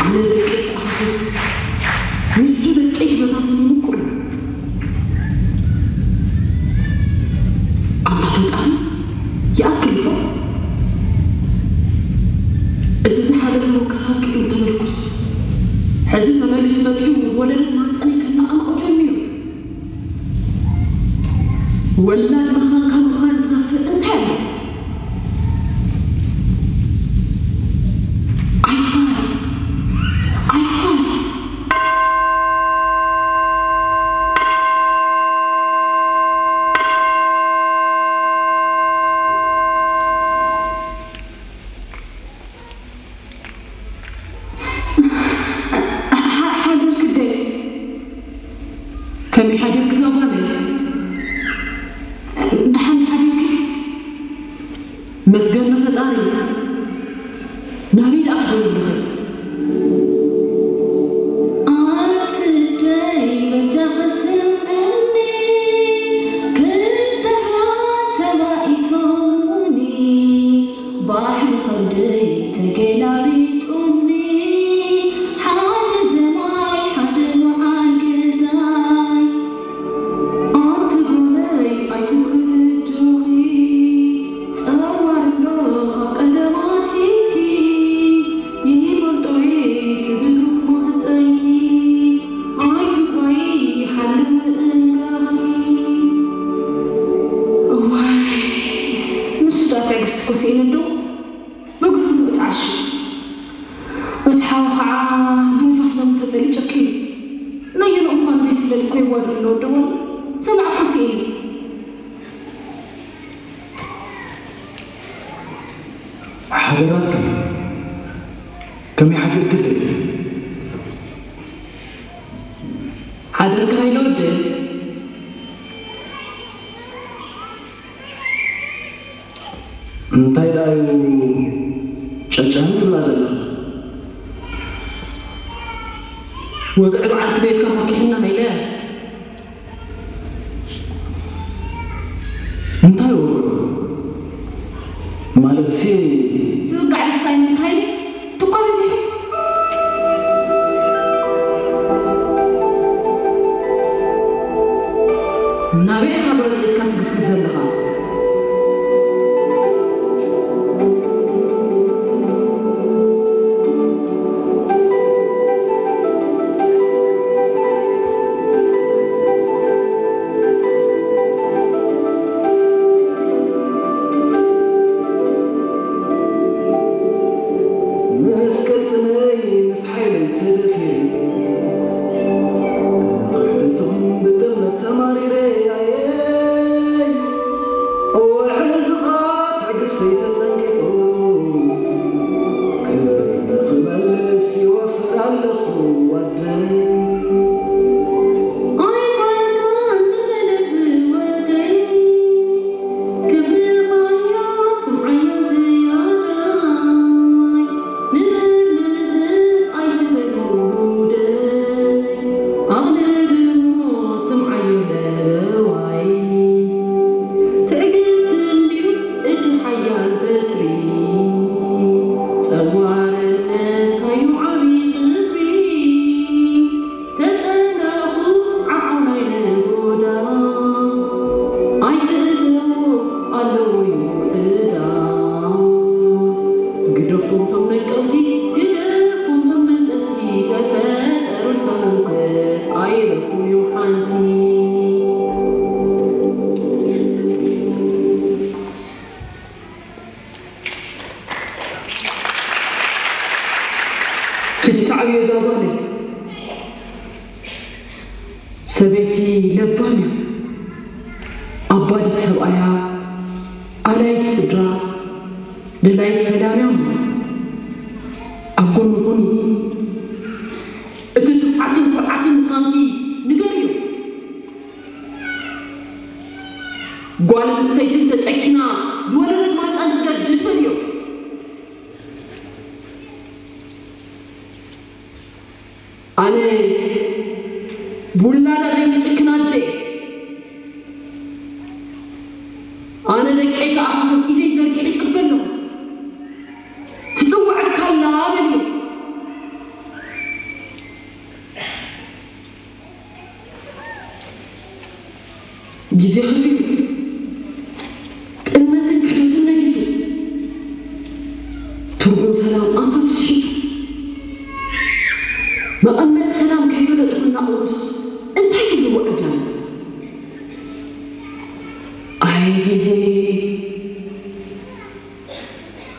ኣነ ደቀይ ክኣኽል፣ ንሱ ደቀይ ክበታትኑ ምቁር። ኣምላኽ ፈጣሪ ይኣክል እኮ። እቲ ዝሓለፈ ወከፋ ቅድም ተመርኩስ፣ ሕዚ ተመሊሱ መጺኡ ወለደት ማህፀነይ ከነቓንቖ ጀሚሩ። ወላድ ምዃን ካብ ምዃን ዝኸፍእ እንታይ ኣሎ? ኣይፋል፣ ኣይፋል። ሓ-፣ ሓደርኪ ደይ? ከመይ ሓደርኪ እዛ ጓለይ? ደሓን ሓደርኪ? መስገን ንፈጣሪ። ናበይ ደኣ ክደይ ኣለኺ? ኣቲ ደይ በጃኺ ስምዕኒ፣ ክልተ ኣሕዋት ተባኢሶምኒ። ባሕሪ ከብደይ ተገላቢጡኒ፣ ሓደ ዘማይ ሓደ ወዓል ገዛይ። ኣንቲ ጓለይ ኣይትውሕድ ጆኺ፣ ጸዋር ኣሎ ካብ ቀደማት ሒዝኪ። ይመልጦ እየ እቲ ብሩኽ ማህጸንኪ፣ ኣይትጓዪ ሓልዊ እምራኺ። እዋይ፣ ንሱ ደኣ ትዕግስቲ ኮሲእኒ ዶ? ብግብሩ እትዓሹ። እቲ ሓው ኸዓ ብንፋስ ሎሚ ተጠሊጨኪ እዩ። ነየንኡ እኳ ዘይፍለጥ እኮ ይዋደድ ኣሎ ወዲ ጓል። ሰማዕ እኮ ስኢኑ። ሓደራትኪ፣ ከመይ ሓዲርኪ ደይ? ሓደርኪ ሃይለ ወደይ። እንታይ ደኣ እዩ ጨጨን ትብላ ዘለኻ? ወግዒ በዓልቲ ቤትካ ፈኪሕና ሃይለ። እንታይ ወግዒ? ማለትሲ ዝውጋዕ ደስ ኣይምንታይ ትኳ በዚሑ። ናበይ ኢኻ ብረት ሒዝካ ትግስግስ ዘለኻ? ምስ ቅልጽመይ ምስ ሓይለይ ተደፊረ፣ ንኽሕልቶም ብጥልመት ተማሪረ ኣየይ። እወ ሕዚ ኸኣ ትዕግስተይ ተጸንቂቑ፣ ክብረይ ንኽመልስ ይወፍር ኣለኹ ኣደይ። ኣይፋልካን ተመለስ ወደይ፣ ክብሪ ባርያ ስምዓዮ ዝያዳይ፣ ንብርብር ኣይትበል ውሉደይ፣ ኣብ ልቢ እሞ ስምዓዮ ለበዋይ። ትዕግስቲ እንድዩ እቲ ሓያል በትሪ፣ ጸዋርነትካዩ ዓቢ ክብሪ። ተጸንቀቑ ዓቕዓይ ነጎዳ፣ ኣይትእተዎ ኣለዎ እዩ ዕዳ። ግደፎም ቶም ነቀውቲ፣ ግደፎም ቶም መንቀውቲ፣ ተፈጠሩ ተውከ ኣይረፉ እዩ ሓንቲ። ክንሳዕብዮ እዛ ጓለይ። ሰበይቲ ለባም እያ። ኣባዲት ሰብኣያ፣ ኣላይት ስድራ፣ ደላይት ሰላም እያ እሞ፣ ኣብ ጎኑ ኩኑ። እቲ ትብዓትን ኩርዓትን ምዃንኪ ንገርዮ። ጓል ኣንስተይቲ ተጨኪና ዝወለደት ማህፀን ትገድድ መን እዩ? ኣነ ብውላዳ ዘይትጭክን ኣደ፣ ኣነ ደቀይ ከኣ ካብ ኢደይ ዘርጊሐ ይጽበ ኣለኹ። ትጽውዓካ ኣላ በልዮ። ትርጉም ሰላም ኣንፈት ስሒቱ። መቐመጢ ሰላም ከይፈለጥኩ እናቑሩስ እንታይ ዝብልዎ ዕዳም? ኣይ ግዜ፣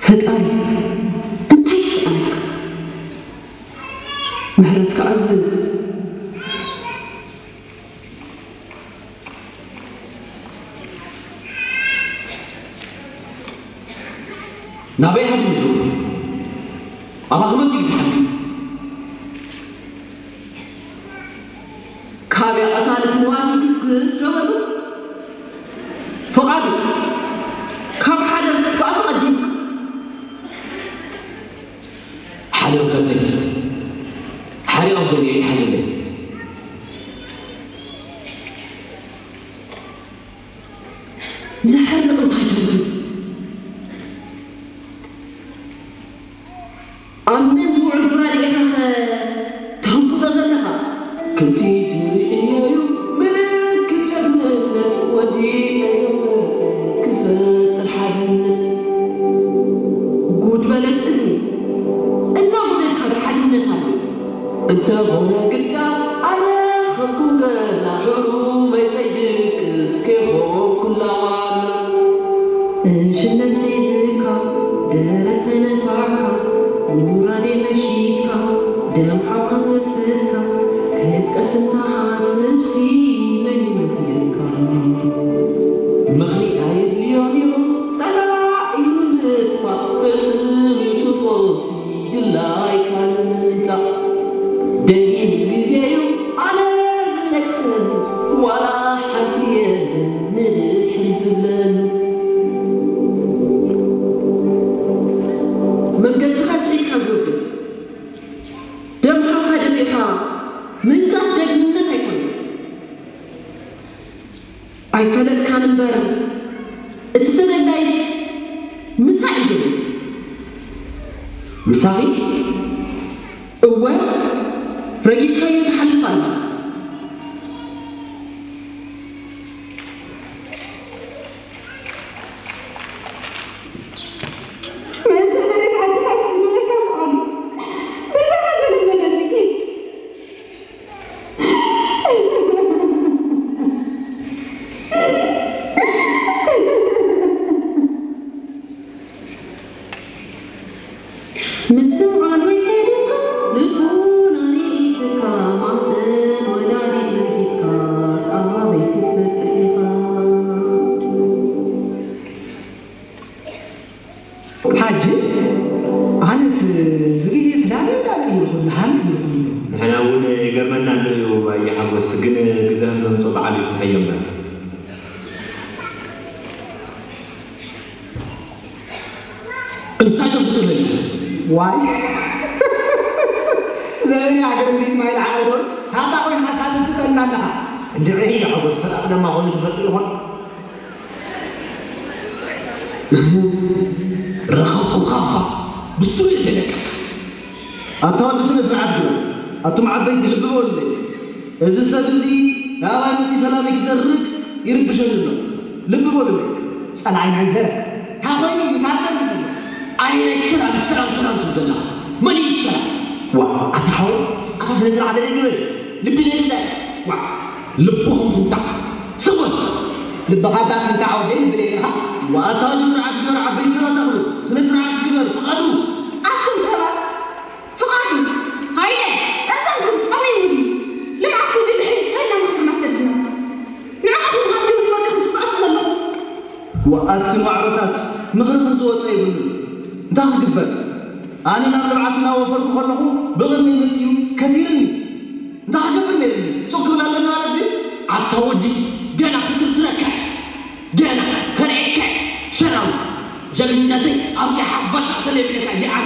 ፈጣሪ እንታይ ይስኣነካ? ምሕረትካ ኣዝዝ። ናበይ ሃዲሙ ዝውዕል? ኣባኽመት እዩ ዝሓድም። ካበይ ኣታ ንስዋት ይግስግስ ዶ በሉ? ፍቓዱ፣ ካብ ሓደር ክስባእሲ ቀዲምካ። ሓደር ከብደኒ፣ ሓሪቕ ኣቦኒ ኣይትሓዘለይ። ዝሓርቕ እንታይ ትብሉ? ኣብ መን ዝውዕል ጉራ ርኢኻኸ ተህንፍጾ ዘለኻ? ከምቲ ትርእዮ እዩ ምልክት ጀግንነት፣ ወዲቐዮ ክፈጥር ሓድነት። ጉድ በለት እዚ፣ እናጉደልካ ዶ ሓድነት ኣሎ? እንተኾነ ግዳ ኣነ ኸምኩም ገና ሕሩመይ ዘይድቅስ ከይኾንኩ ላዋሎ። እሽነት ሒዝካ፣ ደረት ተነፋዕካ፣ ውራዴ መሺጥካ፣ ደም ሓውካ ዘፍሰስካ፣ ክትቀስም ትሓስብሲ መን ይመስለካ? ምኽሪ ኣየድልዮን እዩ፣ ጸላኢ ንምጥፋእ፣ ቅጽል እዩ ትቆሲ። ድላይካ ንምምጻእ ደጊም ግዜ እዩ ኣነ ዝነግሰሉ፣ ዋላ ሓንቲ የለን ንድሕሪት ዝብለሉ። መንገድኻ ስሒትካ ዝወድቕ፣ ደም ሓውካ ደፊእካ ምንጋፍ ጀግንነት ኣይኮነን። ኣይፈለጥካን እምበር፣ እቲ ተበዳይስ ምሳይ እዩ ዝብል። ምሳኺ? እወ፣ ረጊጽካዮ ትሓልፍ ኣላ። ምስትውዓል ወይ ከይድካ ልቦና ርእይትካ ማህፀን ወላዲት ረጊፅካ ፃባ ቤት ክትበፅሕ ኢኻ። ሓጂ ኣነስ እዚ ግዜ ስዳለ እንዳለ ይኹን ሃም ይኹን ንሕና እውን ይገርመና ኣሎ እዩ ኣየ ሓጎስ ግን ግዘ ከምዞ በዓል እዩ ተኸየምና። እንታይ ተፍፅለኒ? ዋይ ዘበን ኣገርቢት ማይ ለዓበዶን ታታ ኮይንካ ሳልፍ ትጠና ኣለኻ። እንድዒ ሓጎስ ፈጣሪ ደማ ኮይኑ ትፈልጥ ይኾን? ረኸብኩኻ እኳ ብስሩ እየ ዘለካ። ኣታ ወዲ ስነ ስርዓት ግበር። ኣቱም ዓበይቲ ልቢ በሉለይ። እዚ ሰብ እዚ ንኣባይቲ ሰላመይ ክዘርግ ይርብሸኒ ኣሎ። ልቢ በሉለይ። ጸላኢ ናይ ዘር። እንታይ ኮይኑ እዩ ታርገ ዝብል? ኣይ ናይ ሰላም ሰላም ሰላም ትብል ዘላ። መን እዩ ሰላም? ዋ ኣታ ሓወይ ኣታ ስነ ስርዓት ደለይ ግበር። ልቢ ደለይ ዋ ልብኹም ትንታዕ። ስቑል! ልብኻ እባ ትንታዕ ወደይ ልቢ ደለኻ። ዋእታዊ ስርዓት ግበር ዓበይቲ ሰባት ኣኽሉ። ስነ ስርዓት ግበር ፍቓዱ። ኣቱም ሰባት ፍቓዱ፣ ሃይለ፣ እዘን ግን ጠሚሙ ድዩ? ልምዓት ክብል ድሕሪ ዝኸድና ምኽርና ሰዲድና። ንዓኹም ሃብቲ ዝመጽኹም ትበኣሱ ዘለኹም። ዋኣትን ዋዕሮታት ምኽሪ ክዝወፀ የብሉን። እንታይ ክግበር? ኣነ ናብ ልምዓት እናወፈርኩ ከለኹ ብቕድሚ መፅዩ ከቲርኒ። እንታይ ክገብር ነይርኒ? ሱቕ ክብል ኣለኒ ማለት ድዩ? ኣታ ወዲ ገና ክትርትረካ ገና ከርእየካ ሰራው ጀግንነተይ ኣብዚኣ ሓባር ተለብለካ ይዓል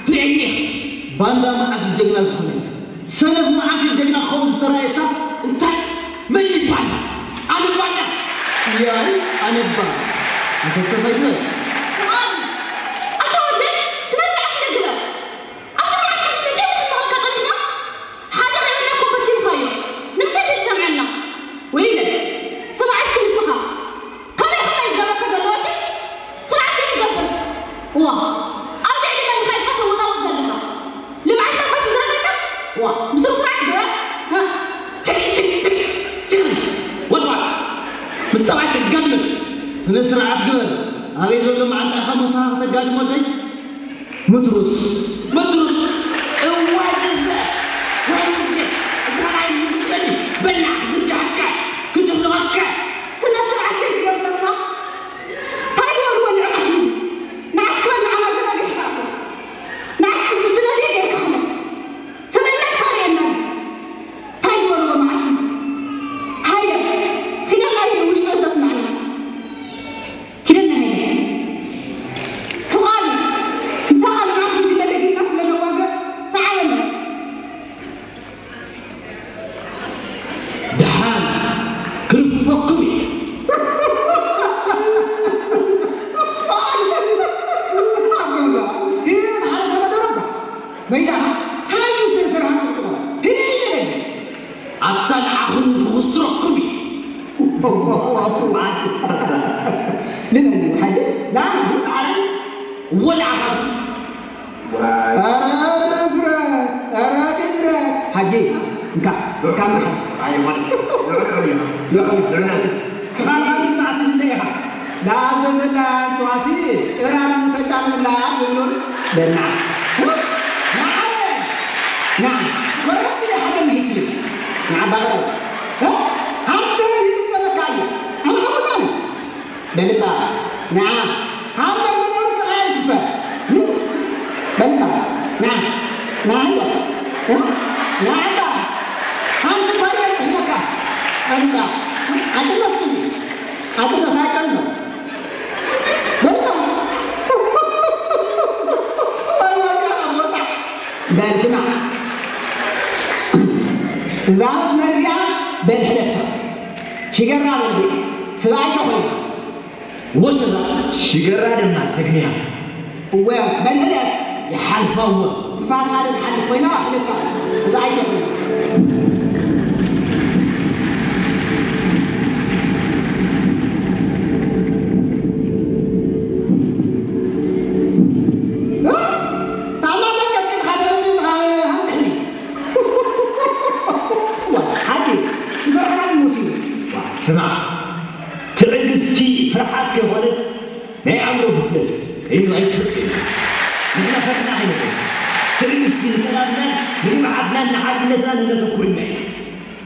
ትርእየኒ ኢኻ። ባንዳ መዓስ ጀግና ዝኾነ ሰነፍ መዓስ ጀግና ክኸውን ዝተራየካ እንታይ መን ይባል ኣነ ባንዳ እያይ ኣነባ ኣተሰፋይ ግበር ኣታ ወደይ ስነ ስርዓት ግበር ኣታ መዓስ ጀግና ሓደ ኸይብለኩም በቲንካዮ ንምንታይ ትሰምዐና ወይለ ስማዕ እስኪ ንስኻ ከመይ ከመይ ይገበርካ ዘለዋቲ ስርዓት ይገብር እዋ ኣብ ልዕሊ ምስሩ ስርዓት ግበር። ወጥዋጥ ምስ ሰብኣይ ክትጋድል ስነ ስርዓት ግበር። ኣበይ ዘሎ መዓንጣኻ ሞሳኻ ተጋድሞ ደይ? ምትሩስ ምትሩስ እዋይ ግበር። ወይ ግበር። እዛ ናይ ምንድነኒ በላ ክትጋካ ክትብልዋካ። ስነ ስርዓት ክትገብረላ እንታይ ይገብርዎ ንዕቀት እዩ። ንዓስካ ንዓና ዘናግሕካ እኮ። ንዓስካ ትነግር ጌርካ ሃለ። ሰብነት ካርየና። እንታይ ዝበልዎ መዓልቲ። ሃይደ። ኪደና ሃይደ ውሽጢ ተስማዕና። ኪደና ሃይደ። ፍቓድ። ምሳኻ ንዓኹም ዝደለግና ስለ ነዋገ ሰዓበና። ደሓን ክርፍፈኩም እየ። መይዳ ሃዩ ስርትራ ሃዩ። ኣታ ንዓኹም ክኽስረኩም እየ። ንመን ሓይደ? ንዓኹም ዓረብ? ወላ ዓኻስ? ኧረ ድፍረት! ኧረ ድፍረት! ሓጂ፣ እንካ፣ እንካ መሓዝ። ኣይኮነን። ንዑ፣ ንዑ፣ ንዑ። ንዑ። ክኻልካ ትማዕት እንደ ኢኻ። ለኣዘዘላ ተዋሲ እራን ተጫኑላ ይብሉን። በና። ንዓ፣ ንዓ፣ ወረድ ሓደ ምሂት። ንዓ ባቕረብ። እ? ሃብተ ይጥቀመካ እዩ። ኣነ ሓሙሳነ። በልባ፣ ንዓ፣ ሃብተ ዝነበሩ ስቓይ ይስፈር። በልባ፣ ንዓ፣ ንዓ፣ ንዓ፣ ንዓ፣ ንዓ፣ ሓንቲ ጓል ይሕመካ። በልባ፣ ኣቲ መስል፣ ኣቲ መፋቀል ነው። በልባ፣ በል ስማዕ፣ እዛ መስመር እዚኣ በል ሕለፋ። ሽገራ በል፣ ስብኣይ ተኾይና። ወስዛ ሽገራ ድማ ትግንያ። እወ፣ በል ሕለፍ። ይሓልፋ እወ። ንፋስ ሓደ ትሓልፍ ኮይና፣ ኣሕልፋ። ስብኣይ ተኾይና። እ? ታማ ተቀጥቅጥ ሓደ በል ዝኻ-፣ ሃንቀኒ። ዋ፣ ሓቂ፣ ይበርሃና ሙሲ። ዋ፣ ስማ። ትዕግስቲ ፍርሓት ከይኮነስ ናይ ኣእምሮ ብስለት እዩ። ኣይትፍቅድ። ንሕና ፈትና ኣይንብል። ትዕግስቲ ንሰላምናን ንልምዓትናን ንሓድነትናን እነተኩር ኢና ኢና።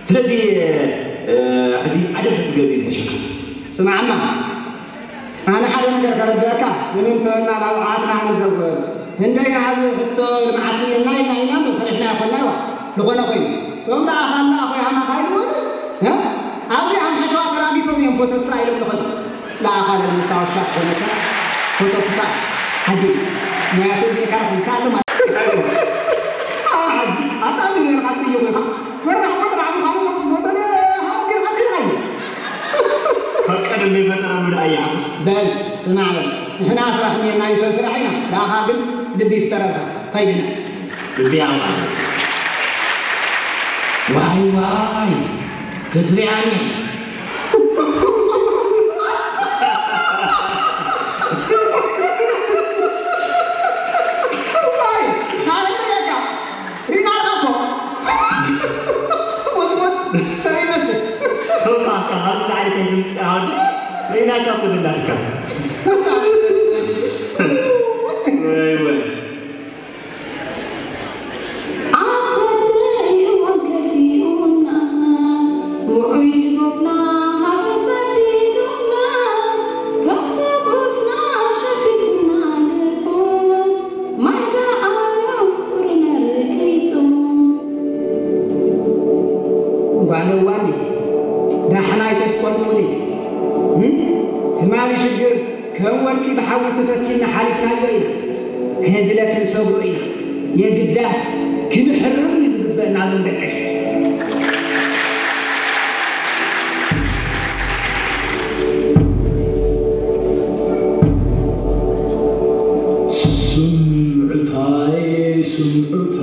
ስለዚ፣ እ፣ ሕዚ ሓደ ሕዚ ገዜ ተሸከም። ስማዕማ፣ ኣነ ሓደ ነገር ከረድአካ፣ ምንም ተበልና ናብ ዓድና ንዘውር። ህንደይ ንዓዚ ሕቶ ልምዓት ኢልና ኢና ኢና እምበር ፈሪሕና ኣይኮንና እዋ። ዝኾነ ኮይኑ፣ እቶም ደኣ ካልእ ኣኾይ ሃማኻ ይብሉ፣ እ? ኣብዚ ኣምሓሸዋ ተራጊፎም እዮም ፎቶ ትስራ ኢሎም ዝኾነ። ለኣኻ ለምሳወሻ ዝኾነካ ፎቶ ትስራ። ሓጂ፣ ሞያ ትእዝኒ ካረኹም ሳሉ ማለት እዩ። ኣታ ምን ይርሓት እዩ ወይ? ወራ ወራ ዓሚ ኻሉ ፎቶ ለ ሃው ግን ሃው ግን ሃይ። ፈቀደ ለይ ፈጠራ ምን ኣያ። በል፣ ስማዕ በል። ንሕና ስራሕ እኒኤና፣ ይሰብ ስራሕ ኢና። ለኣኻ ግን ልቢ ይፍጠረልካ። ከይድና። እዚኣ ማለት ዋይ ዋይ ክትሪኣኒ። ዋይ፣ ካልእ ሪናቶ እኮ። ሙስሙስ ሰብ ይመስል። ተውሳኽካ፣ ካብዚ ላዕሊ ከይትምጽእ ኣሁን ሪናቶ እኮ ዝላትካ። ወይ ወይ። ኣተደይ እዋን ከፊኡና፣ ውዑይ ጎብና ሃፈት ኣቢሉና፣ ካብ ሰብኡትና ሸፊቱና ልቡ፣ ማዕዳ ኣውርና ርኢጡ። ጓል እዋን ዳሕና ኣይተስቆልቁሊ። እም? ትማሊ ሽግር ከም ወርቂ ብሓዊ ተፈቲና ሓሊፍናዮ ኢና። ከዚ ለ ክንሰግሮ ኢና። የግዳስ ክንሕርር እዩ ዝግበእና ዞም ደቀይ። ስምዕታይ ስምዑታ፣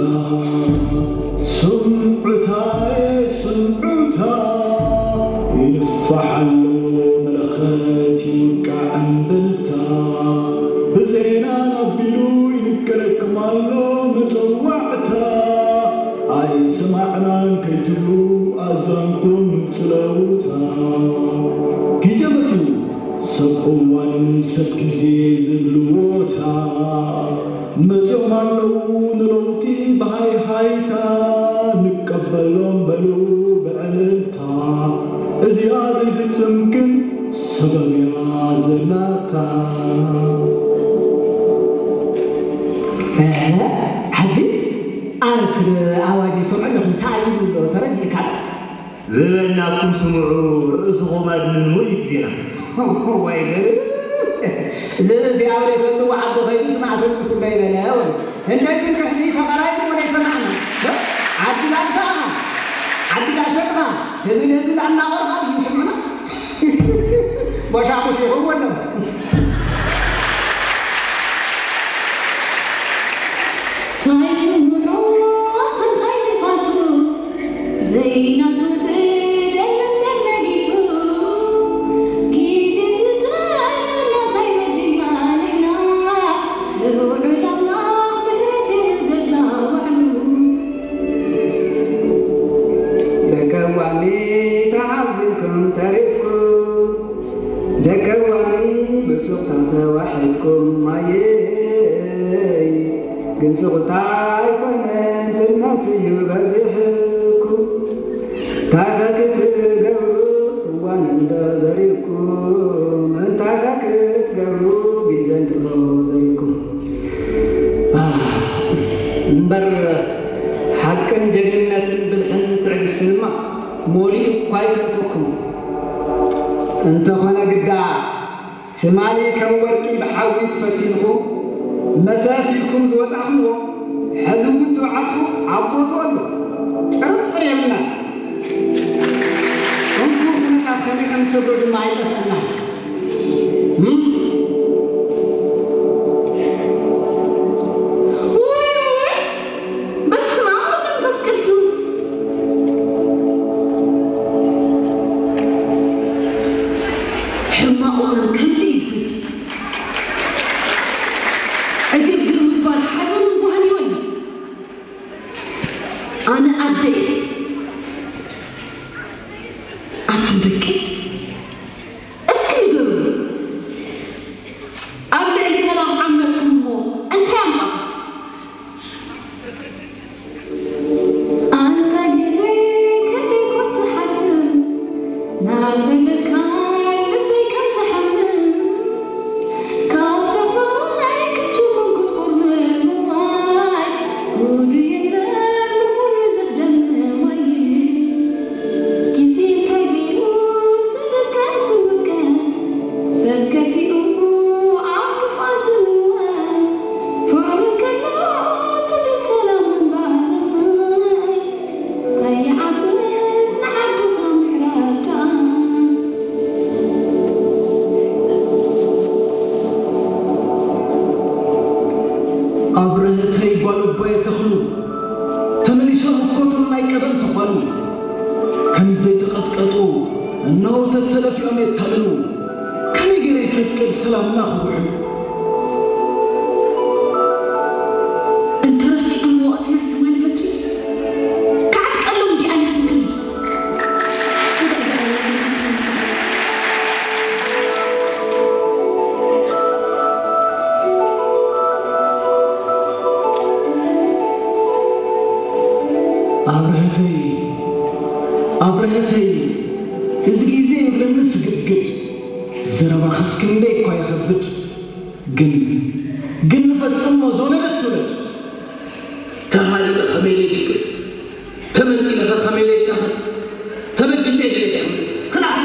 ስምዑታይ ስምዑታ፣ ይንፋሕ ኣሎ መለኸት ይውቃዕ እምብልታ፣ ብዜና ኣቢሉ ይንገረኩም ኣሎ መጸዋዕታ። ኣይ መጺኦም ኣለዉ ንለውጢ ብሃይሃይታ፣ ንቀበሎም በሉ ብዕልልታ። እዚኣ ዘይፍጽም ግን ሰበብ እያ ዘላታ። እህ፣ ሕጂ ኣነስ ኣዋጅ ይሰምዑ ኣለኹ፣ እንታይ ይብሉ ኣለዉ ተረዲእካ? ዝበልናኩም ስምዑ፣ ርእስኹም ኣድንኑ እዩ እቲ ዜና። ወይ ጉድ! እዚ ኣብ ዘይፈልጥዎ ዓዲ ኸይዱ ስማዕ ሰምዕኩ እንዳይበለ ወይ። እንደዚህ ከሕዚ ተቐራይቡ ወደ ይሰማዕና። ዓዲ ላንታ፣ ዓዲ ላሸጥኻ፣ ህዝቢ ንህዝቢ እንዳናቆርካ እዩ ስምዑና። ቦሻቑሽ ይኸውን ኣሎ። ታይ ስምዑ፣ እንታይ ንፋሱ፣ ዘይናቱ ዝደለም ነጊሱ። ግዜ ዝጥዕመና እንታይ በዲልና ንሕና፣ ልዑል ኣምላኽ ብሕይወት የንብርና ባዕሉ። ደቀዋሚ ተሓዚንኩም ተሪፍኩም፣ ደቀዋሚ ብሱቕታ ተዋሒጥኩም፣ ኣየይ ግን ስቑታ ኣይኮነን ጥልመት እዩ በዚሕኩም። እንታይ ከ ክትገብሩ እዋን እንዶ ዘሪብኩም፣ እንታይ ከ ክትገብሩ ግዜ እንዶ ዘሪብኩም። ኣህ፣ እምበር ሓቅን ጀግንነትን ብልሕን ትዕግስትንማ መሊኡ እኳ ይተርፈኩም። እንተኾነ ግዳ ትማሊ ከም ወርቂ ብሓዊ ተፈቲንኩም መሰስ ኢልኩም ዝወጻእኩምዎ፣ ሕዚ እውን ትብዓትኩም ኣብ ቦትኡ ኣሎ። ጥርጥር የብልናን። እንኩ ኩነታት ከመይ ከም ዝሰግሮ ድማ ኣይጠፍአናን። እም? ውይ፣ ውይ! በስመ አብ ወመንፈስ ቅዱስ። ሕማቕ እዋን ከምዚ እዩ ዝብል። ዕግርግር ምባል ሓዘንን ጓህን ይወልድ። ኣነ ኣደ እየ። ኣቱም ደቂ፣ እስኪ ንገሩኒ፣ ኣብ ልዕሊ ሰላም ዓመጽኩም እሞ እንታይ ኣምጻኹም? ኣንታ ግዜ ክንደይ ኮን ትሓስብ፣ ናብ ምልካይ ልበይ ከም ዝሓምም፣ ካብ ተፈውናይ ክችኩም ክትቁርምም ዋይ፣ ጉድ እዩ እምበር ንኹሉ ዘስደምም ዋይ። ግዜ እንታይ ገይሩ ስድርካ ዝውቀስ፣ ሰብ ከፊኡ ኣብ ክፍኣት ዝምወስ፣ ፍቕሪ ከሎ ትብል ሰላም ምንባር። ኣይዓብስ ንዓድኻ ምሕራድ ደኣ። ኣብርህተይ ጓል ኣቦየ ተኽሉ፣ ተመሊሶም እኮ እቶም ናይ ቀደም ተዃሉ። ከም ዘይተቐጥቀጡ እነሆ ተተደፊኦም የታልሉ። ከመይ ገይረ ይፈቅድ ሰላምና ክውሕሉ? እንተ ረሲዖምዎ እቲ ናይ ትማሊ በትሪ፣ ክዓጥቀሎም ድየ ኣነ ስንክል? ኣብርሀተይ፣ ኣብርሀተይ፣ እዚ ግዜ ይብለኒ ስግድግድ። ዘረባኽስ ክንደይ እኳ ይኸብድ። ግን፣ ግን ንፈጽሞ ዝወለደት ትውለድ። ተሃሪመ ከመይ ኢለ ይድቅስ? ተመንጢለ ከ ከመይ ኢለ ይዳኸስ? ተበጊሰ ኢለ ይድሕም? ክላስ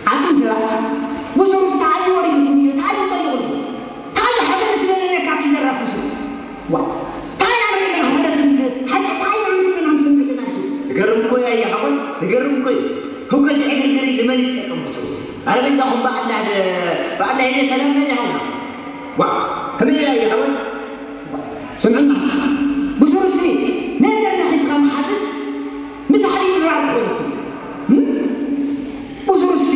ኣቱም ሰባት፣ ወሰኑ ተዓዩ ወሪድኩም እዩ፣ ተዓዩ ጠይቑ። ተዓዩ ሓገር ስለሌለ ካብቲ ዘራፍ ውሱ። ዋ፣ ታይ ኣምሪና ሓገር ትምልስ? ሓቂ ታይ ኣምሪና ምስምልናችሁ? ዝገርም እኮ እዩ ኣየ ሓጎስ፣ ዝገርም እኮ እዩ። ህውከት ዕግርግር እዩ፣ ንመን ይጠቅም እሱ? ኣረ በጃኹም ብኣላህ ደ-፣ ብኣላህ ኢለ ሰላም ናይ ሃውና። ዋ፣ ከመይ ኢላ እያ ሓወይ? ስምዕና፣ ብሱሩሲ ነደርና ሒዝካ ምሓዝስ ምስ ሓዲ ድራር ትኾንኩም። እም? ብሱሩሲ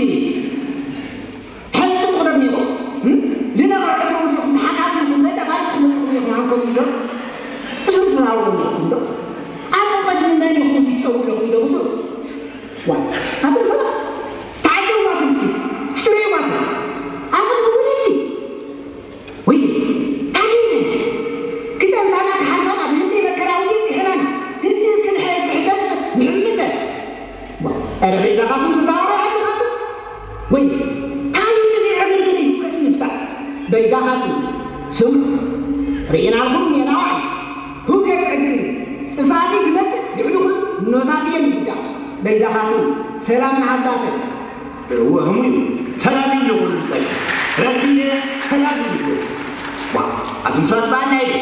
ሕልጥም ቅደም ኢኹም። እም? ልነቐ ቅድሚ ምስልኩም ተሓታትልኩም በዳ ባልኩም ኢኹም ዓንኮም ኢሎ። ብሱሩሲ ዝሃብኩም ኢኹም ዶ? ኣብ ቅድሚ መን ኢኹም ትጸውዑ? ኧረ በይዛኻትኩም ትዛረቡ ኣለኻትኩም ወይ? ካበይ እዚ ዕግርግር እዩ? ከመይ ንፍታሕ? በይዛኻትኩም ስምዑ፣ ርኢናልኩም ጌና ዋዕል። ሁከት ዕግርግር ጥፍኣት እዩ ዝመጽእ፣ ልዕሊ ኩሉ ኖታት እየን ዝጉዳእ። በይዛኻትኩም ሰላም ንሃባተን። እወ፣ ህሙይ እዩ። ሰላም እዩ ለኹሉ ዝጠቅም። ረቢየ ሰላም እዩ ዝብል። ዋ፣ ኣቱም ሰባት በኣና ኢለ።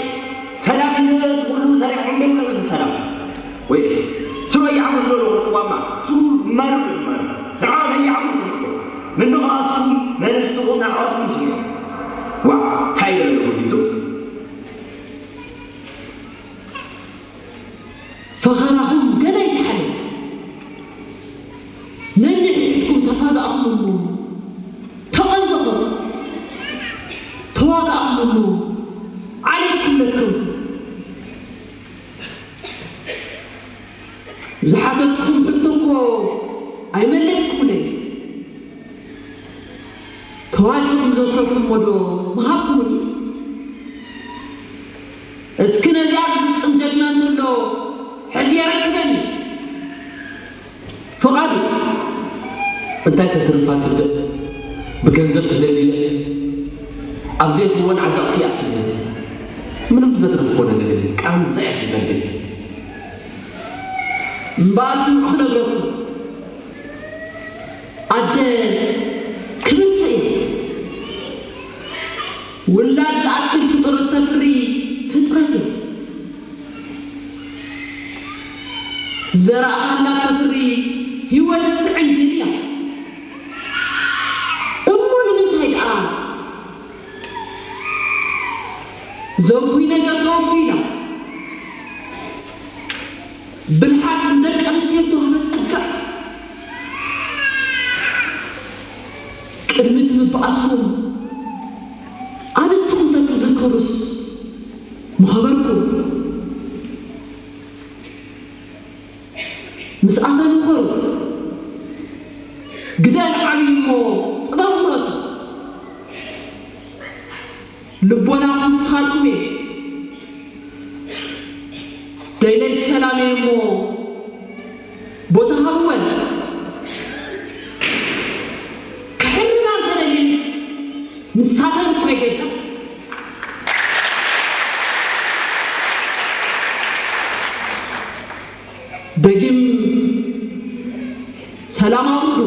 ሰላም እዩ ዝብል ኩሉ ሰሪሖም ደም ለኹሉ ሰላም። ወይ፣ ስሮ ይዓብዱ ዘሎ ቅዋማ፣ ስሩ ማሩ ማሩ። ንዓኹም ይዓብዱ ስምዑ። ምንድን ከኣትኩም፣ መንስትኹም ንዓኹም ስምዑ። ዋ፣ እንታይ ይበል ኩሉ? ፈኸራኹም ገና ይተሓለ። ነንሕድሕድኩም ተፋጋእኹም እሞ፣ ተቐንዘኹም፣ ተዋጋእኹም እሞ፣ ዓሌትኩም ለከምኩም። ዝሓተትኩም ሕቶ እኮ ኣይመለስኩምለይ። ተዋዲኹም ዘትረፍኩሞ ዶ ምሃብኩምኒ? እስኪ ነዚኣ ዝፍጽም ጀግና እንተሎ ሕዚ የረክበኒ። ፍቓዱ፣ እንታይ ተትርፋ ትብእ? ብገንዘብ ትደልየ? ኣብ ዘይትህቦን ዓዘቕቲ እያ ትብእ። ምንም ዘትረፍኮ ነገር የለን። ቃንዛ እያ ትደልየ። እምበኣር ስምዑ ክነግረኩም። ኣደ ክብርቲ እያ። ውላድ ዝኣክል ፍጡር እተፍሪ ፍጥረት እያ። ዘራእኻላ እተፍሪ ህይወት እትዕንግል እያ። እሞ ንምንታይ ደኣ ዘጉይ ነገር ተወጉይና? ብልሓት ንደቂ ኣንስትዮ እተዋህበ ጸጋ። ቅድሚ እቲ ምብኣስኩም ኣንስትኹም ተትዝከሩስ ምኸበርኩም። ምስ ኣተንኮሩ ግደን ዓብዩ እሞ ጥበብ ውረሱ። ልቦናኹም ስኻልኩም እየ። ደለይቲ ሰላም እየ እሞ ቦታ ሃብወን። ክሕርና እንተደልየንስ ንሳተን እኮ ይገዳ። ደጊም ሰላም ኣውርዱ።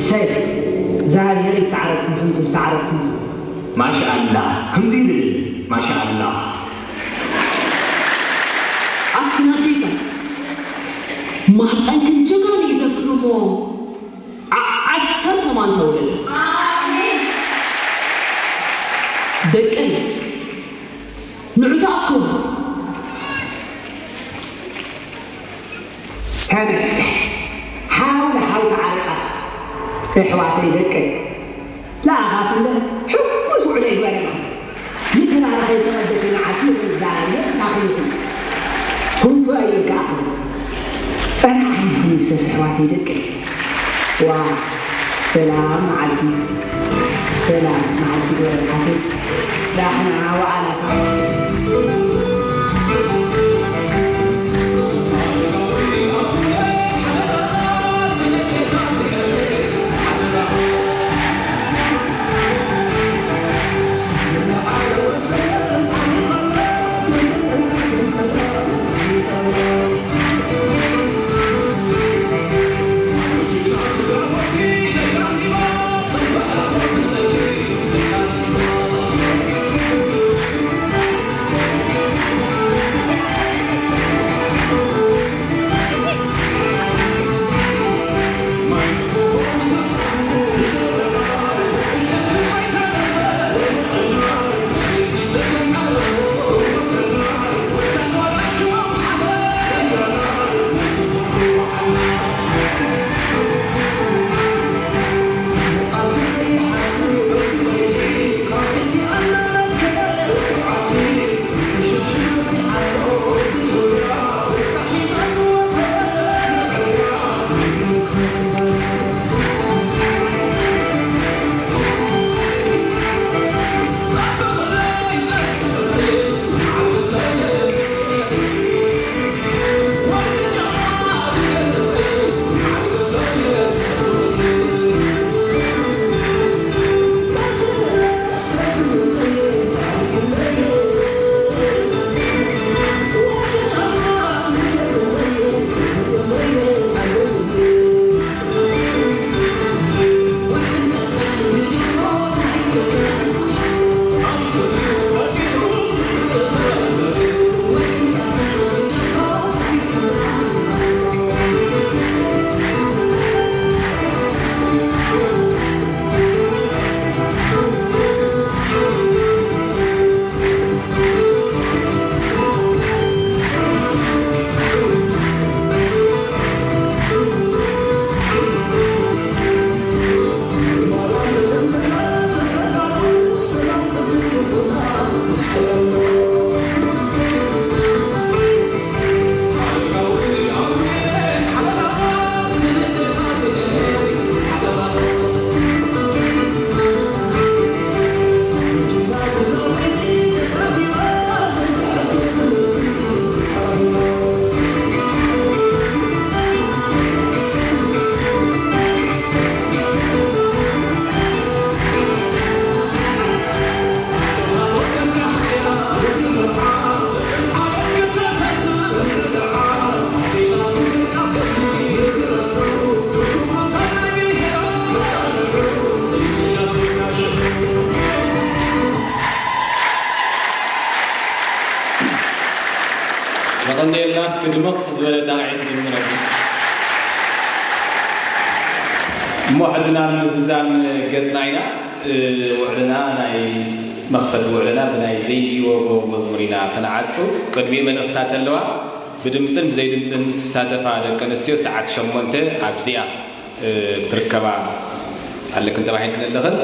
ሰይ፣ እግዚኣብሔር ይተዓረቅኩም፣ ከምቲ ዝተዓረቅኩም። ማሻኣላ፣ ከምዚ ይብል፣ ማሻኣላ። ኣቲ ኣዴታት፣ ማህፀንክን ጀጋኑ እዩ ዘፍሪ እሞ፣ ዓ-፣ ዓሰርተ ማንታ ውለዱ። ደቀይ፣ ንዑ ተኣከቡ። ተነስ፣ ሓው ንሓው ተዓረቃ። ኣሕዋተይ ደቀይ፣ ለኣኻትለ ሕጉስ ውዕሎ ይግበረልኩም። ንተባረኸ ዝተቐደሰ መዓልቲ ይኹን። እግዚኣብሔር ምሳኹም ይኹን። ክንፉ ኣይርግኣኹም። ጸናሕ ይፍሰስ ኣሕዋተይ ደቀይ። ዋ፣ ሰላም መዓልቲ፣ ሰላም መዓልቲ ግበረልካትይ። ዳሕና ወዓላታ። እሞ ሕዚ ናብ ምዝዛም ገጽና ኢና። ውዕልና፣ ናይ መኽፈቲ ውዕልና ብናይ ዘይወጎ መዝሙር ኢና ክንዓጹ። ቅድሚኡ መልእኽታት ኣለዋ። ብድምጽን ብዘይድምጽን ትሳተፋ ደቂ ኣንስትዮ ሰዓት ሸሞንተ ኣብዚኣ ክርከባ ኣለክን ተባሂልክን ኣለኽን።